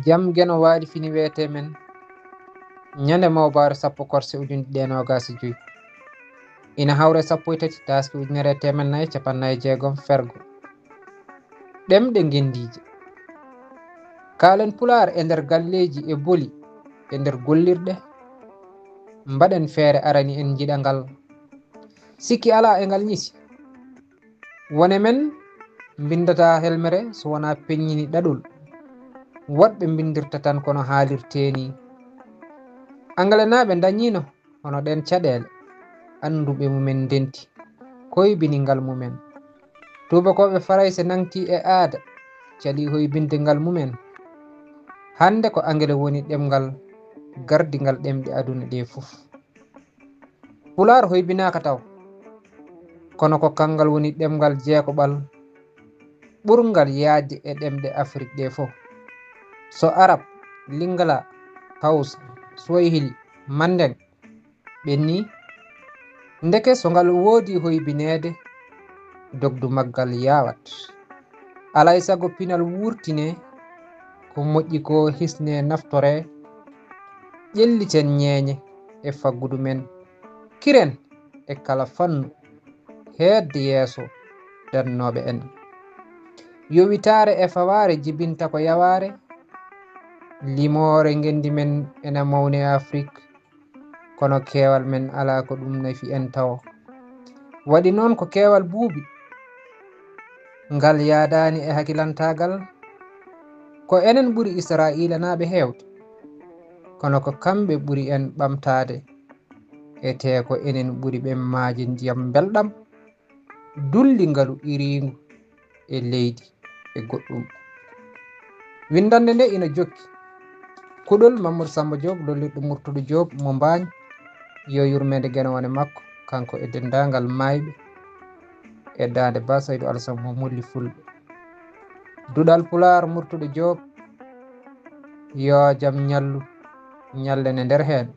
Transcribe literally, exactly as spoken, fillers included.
Jam Geno waali fini weetee men ñande mawbaare sappo korse ujunɗe ɗiɗi e noogaas e joy. Ina hawre sappo e tati taaske ujunere e teemeɗɗe nayi e cappanɗe nayi e jeegom fergo. Ɗemɗe ngenndiije. Kaalen Pulaar e nder galleeji e boli e nder gollirɗe. Mbaɗen feere arani en njiɗa ngal. Sikki alaa e ngal ñisi. Wone men mbinndataa helmere so wonaa peññini ɗaɗol. Woɗɓe mbinndirta tan kono haalirtee nii. Angalenaaɓe ndañiino hono ɗeen caɗeele, annduɓe mumen ndenti, koybini ngal mumen. Tuubakooɓe Farayse nangtii e aada, calii hoybinde ngal mumen. Hannde ko Angale woni ɗemngal gardingal ɗemɗe aduna ɗee fof. Pulaar hoybinaaka taw, kono ko kanngal woni ɗemngal jeegoɓal ɓurngal yaajde e ɗemɗe Afrik ɗee fof. So Arab, Lingala, Hawsa, Swahili, Manden, ɓennii. Ndeke so ngal woodi hoybineede, dogdu maggal yaawat. Alaa e sago pinal wuurtinee, ko moƴƴi koo hisnee naftoree, ƴelliten ñeeñe e faggudu men. Kiren e kala fannu, heedde yeeso dannooɓe en. Yowitaare e fawaare jibinta ko yawaare, limoore ngenndi men ena mawni e Afrik, kono keewal men alaa ko ɗum nafi en tawo. Waɗi noon ko keewal buubi, ngal yaadaani e hakilantaagal, ko enen ɓuri Israa'iilanaaɓe heewde, kono ko kamɓe ɓuri en ɓamtaade, etee ko enen ɓuri ɓe maajde ndiyam mbelɗam, dulli ngalu iriingu e leydi e goɗɗum. Winndannde nde ina jokki. Kuɗol Mamadou Samba Diop, lollirɗo Murtuɗo Diop mo Mbaañ, yo yurmeende Geno wone makko, kanko e denndaangal maayɓe e daande Ba Saydu Alsan mo Molli Fulɓe. Duɗal Pulaar Murtuɗo Diop, yo jam ñallu, ñallen e nder heen.